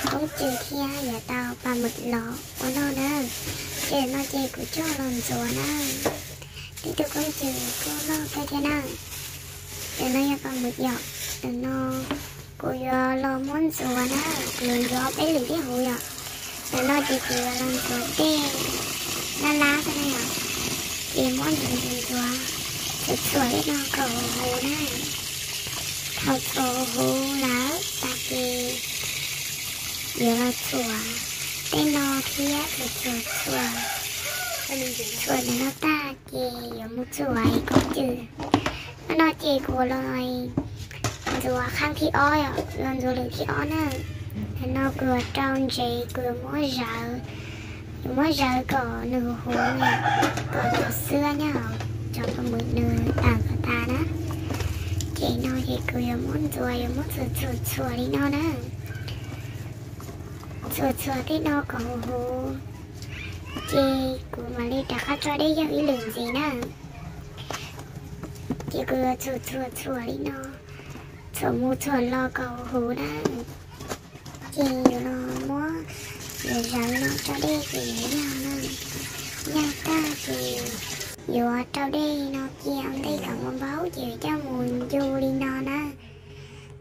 koob cws thiab yuav tau paj mwm los ua noj na. Ces no ces kuv coj los ntxuav na. Tib tug koob cws kuj loj kawg thiab na. Ntawm no yog paj mwm yom. Ntawm no kuv yuav los muab ntxuav na, kuv yuav ntxuav peb lwm thiab huv yom. Ntawm no ces kuv yuav los ntxuav tej lab lab xwb na yom. Ces muab ntxuav ntxuav ntxuav, txhuam txhuam tej no kom huv huv na. Thaum txhuam huv huv lawm tas ces yuav los txhuam tej no thiab, txhuam txhuam txhuam, txhuam ntawm no tag ces yuav mus txuam koob cws. Hnub no ces kuv los ntxuav qhab thib ob yom, los ntxuav lwm thib ob na. Ntawm no kuv yuav rau ntsev, kuv yuav muab zawv, yuav muab zawv kom nws huv huv na, kom cov xwb nyob hauv cov paj mwm nws tawm kom tas na. Ces no ces kuv yuav muab ntxuav, yuav muab txhuam txhuam txhuam li no na. Txhuam txhuam tej no kom huv huv, ces kuv mam li rov qab tso dej yaug ib lwm ntxiv na. Ces kuv yuav txhuam txhuam txhuam li no, txhuam mus txhuam los kom huv huv na. Ces yuav los muab, yuav zawv no tso dej ces yuav yaug na. Yaug tag ces yuav rau dej no cia ua ntej kom npau npaub ces yuav coj mus ncu li no na.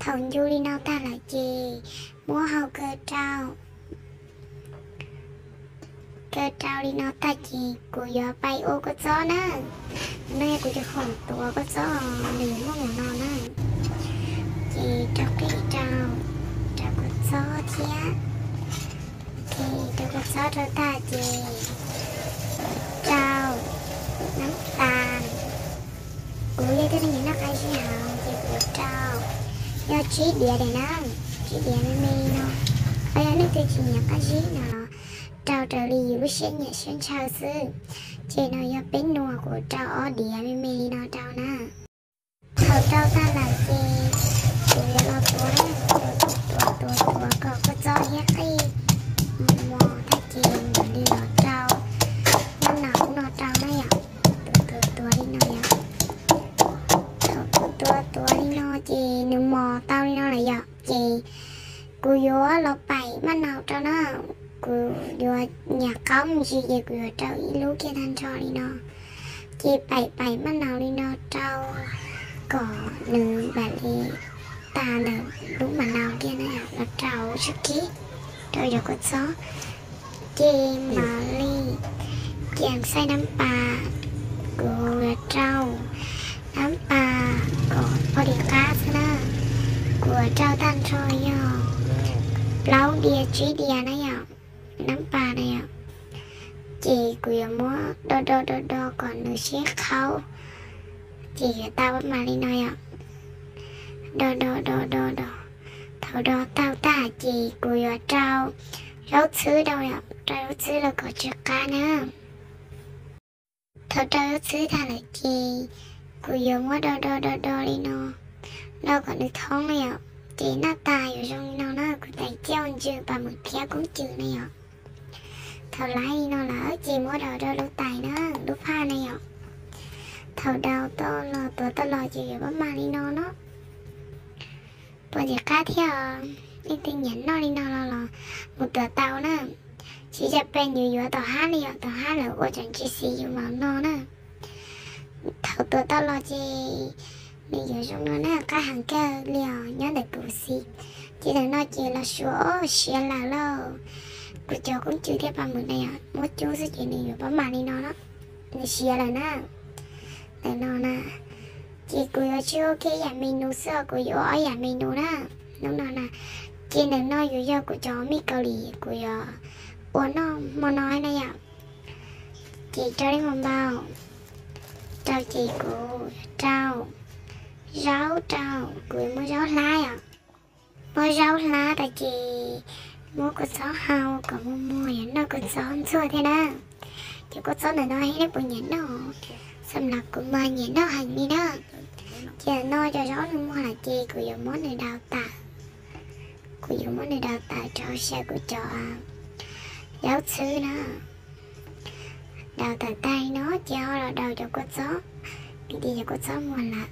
Thaum ncu li no tag lawm ces muab hau kaw rau, kaw rau li no tag ces kuv yuav pais ua kua txob na. No yog kuv cov khoom tuav kua txob, nws muaj mus no na. Ces rau qij rau, rau kua txob thiab. Rau kua txob rau tag ces rau nab tas. Kuv yog tug neeg nyiam noj qab zib heev ces kuv rau, yog tsib diav daim na, tsib diav me me li no. Ho yog leej twg tsis nyiam qab zib no los rau raws li yus lub siab nyiam siab ntshaw xwb. Ces no yog peb nus, kuv rau ob diav me me li no rau na. Thaum rau tag lawm ces kuv yuav los tuav, tuav tuav tuav kom kua txob thiab qij mos tag ces mam li los rau nab nas no rau na yom. Tuav tuav tuav li no yom. Thaum kuv tuav tuav li no ces nws mos tau li no lawm yom, ces kuv yuav los paim maj naus rau na. Kuv yuav nyam qaub me ntsis ces kuv yuav rau ib lub kiag tag nrho li no. Ces paim paim maj naus li no rau kom nws npam li tas ntawm lub maj naus kiag na, los rau sab kib rau cov kua txob. Ces mam li cia xaij nab pas, kuv yuav rau nab pas kom pog li qab xwb na. Kuv yuav rau tag nrho yog plaub diav tsib diav na yom, nab pas na yom. Ces kuv yuav muab do do do do kom nws sib qhaub, ces yuav tau pab mas li no yom. Do do do do do. Thaum do tau tag ces kuv yuav rau zaub txhwb rau yom, rau zaub txhwb rau kom tsw qab na. Thaum rau zaub txhwb tag lawm ces kuv yuav muab do do do do li no, do kom nws thoob yom. Ces naj tas yuav zoo li no na, kuv tais coj ntsw pas mum thiab koob cws na yom. Thaum laiv li no lawm ces muab daus rau lub tais na, lub phaj na yom. Thaum daus tau los tuav tau los ces yuav pab mas li no na. Puas ntxim qab thiab os, leej twg nyiam noj li no los los mus tuav tau na. Tsis cas pes yuav yuav tom hab li yom, tom hab lawv ua cov ntsis xis yus mam no na. Thaum tuav tau los ces nws yuav zoo no na, qab heev kawg li os nyob ntawm kuv xis. Ces ntawm no ces los suav os, siav lawm lauj. Kuv cov koob cws thiab pas mum na yom, muab cub xwb ces nws yuav pab mas li no na, nws siav lawm na. Ntawm no na, ces kuv yuav tsis ua kiag ib yam menu xwb os, kuv yuav ua ob yam menu na. Hnub no na, ces ntawm no yuav yog kuv cov me kaus lim kuv yuav ua noj hmo no na yom. Ces rau li hmo npau, rau ces kuv rau zaub rau, kuv yuav muab zaub hlab os. Muab zaub hlab tas ces muab kua txob hau kom muag muag yuav noj kua txob ntxuag thiab na. Ces kua txob ntawm no nej puas nyiam noj? Xam las kuv mas nyiam noj heev li na. Ces no cov zaub nws muag lawm ces kuv yuav muab nws daus tawm. Kuv yuav muab nws daus tawm rau xyaw kuv cov zaub txhwb na. Daus tawm tag li no ces ho los daus cov kua txob, vim tias cov kua txob muag lawm.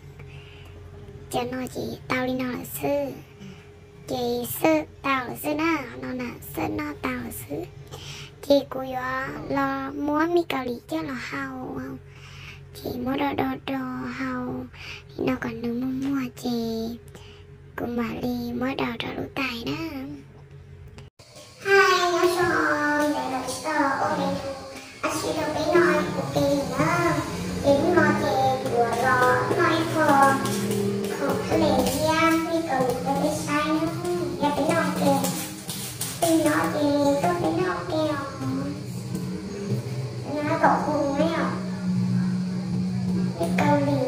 Cov no ces tau li no lawm xwb. ces xwb tau lawm xwb na, no na xwb noj tau lawm xwb. Ces kuv yuav los muab me kaus lim coj los hau, ces muab do do do hau li no kom nws muag muag ces kuv mam li muab daus rau lub tais na. Hais nyob zoo, ntev lawm tsis tau los ua menu dab tsi rau peb noj ib pliag na. Ces hnub no ces kuv yuav los noj ib qho khoom thab les thiab me kaus lim rau peb saib na. Yog peb noj ua ke, twg nyob ces tuaj peb noj ua ke os. Nyob tom kuv ne os, me kaus lim.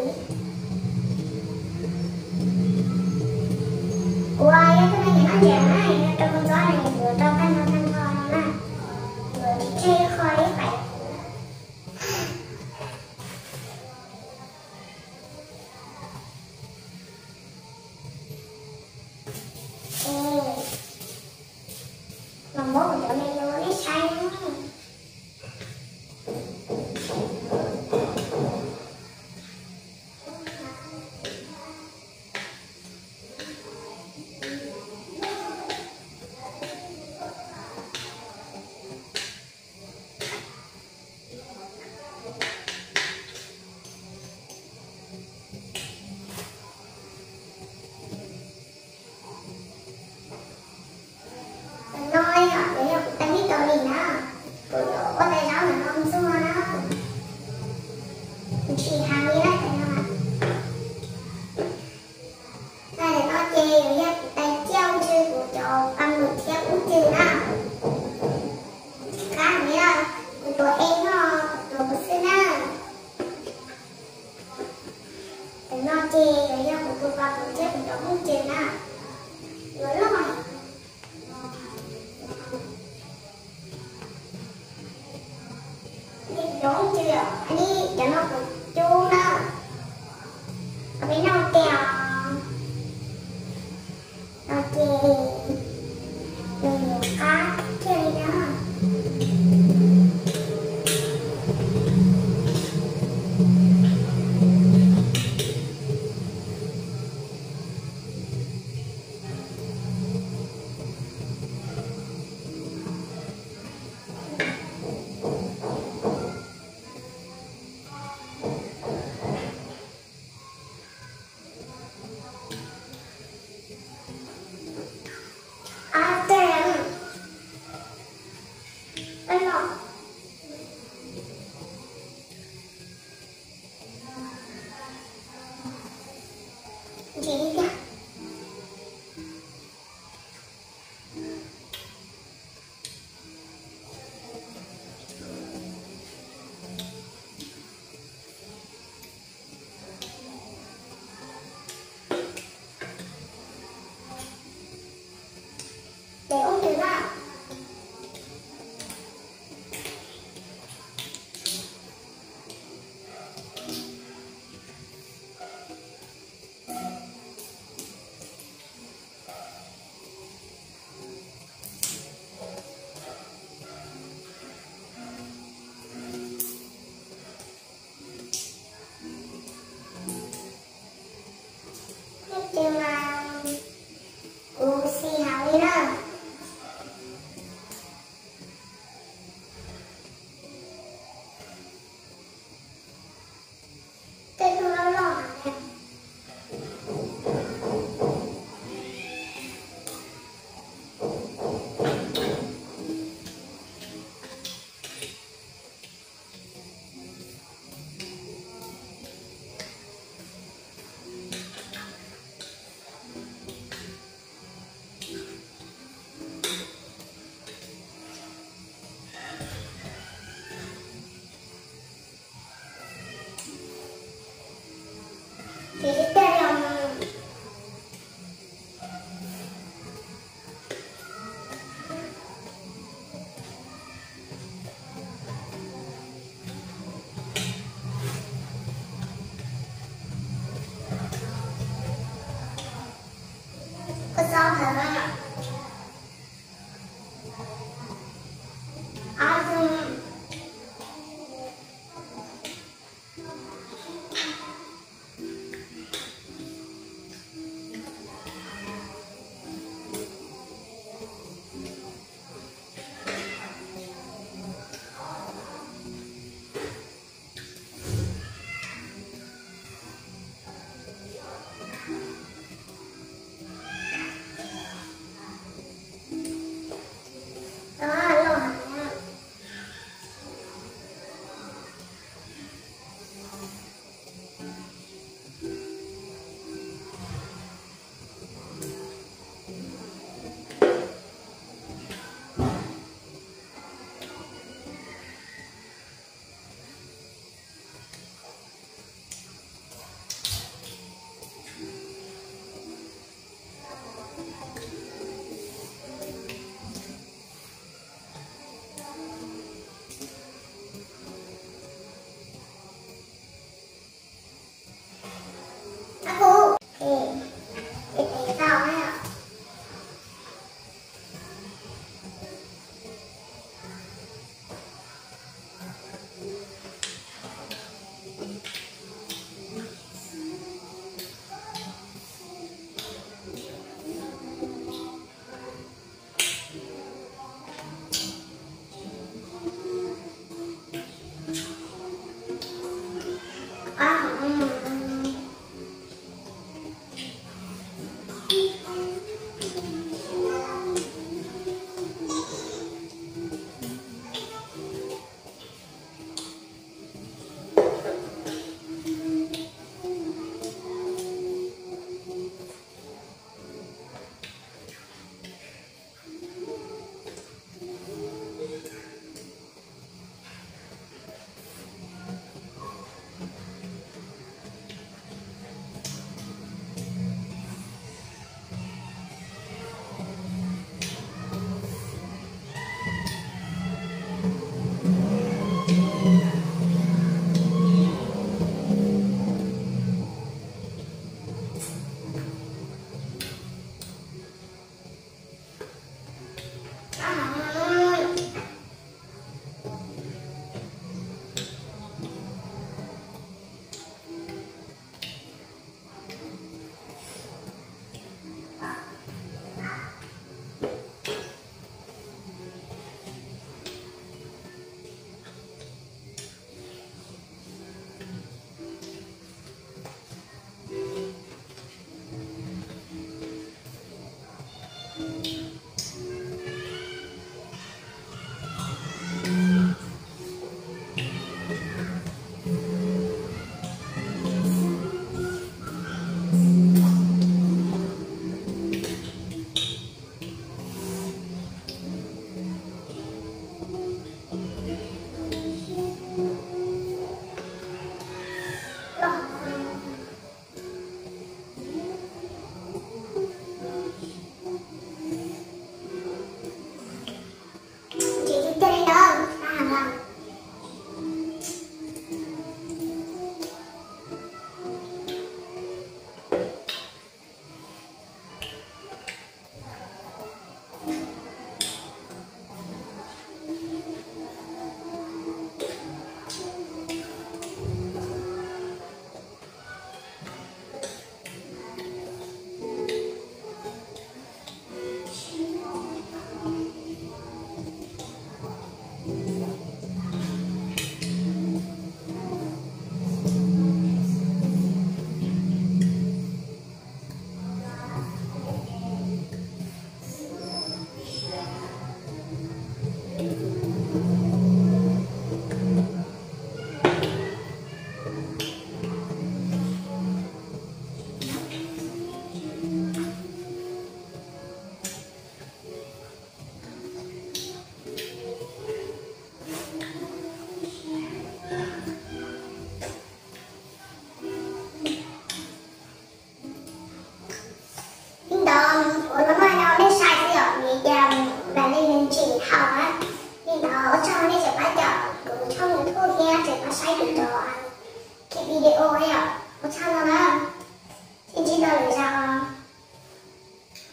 Kuv yog tus me nyuam noj ntiav na, yog rau kua ntxob no yuav rau tag nrho tag nrho no na, yuav tsis tseg ib qho li pais. Los muab kuv cov menu nej saib na. Ntawm no yog, yog kuv tais nij kaus lim na, kuv yuav ua tais zaub ntawm no ntxuag na, kuv tsis hais li na tais no. Tais ntawm no ces yuav yog kuv tais ciaj ua ntsw kuv cov pa num thiab ub cw na. Qab ni, kuv tuav es noj, kuv tuav kuv xwb na. Ntawm no ces yuav yog kuv tus pa num thiab kuv cov ub cw na. Yuav loj. Cov ub cw, cov no kuv cub na. Peb noj tiag no ces nws yuav qab kiag li na. Ces ub cw na. Ub cw mas kuv xis heev li na. Tej tug loj loj heev. Ces ib tag los koj txhob heev na.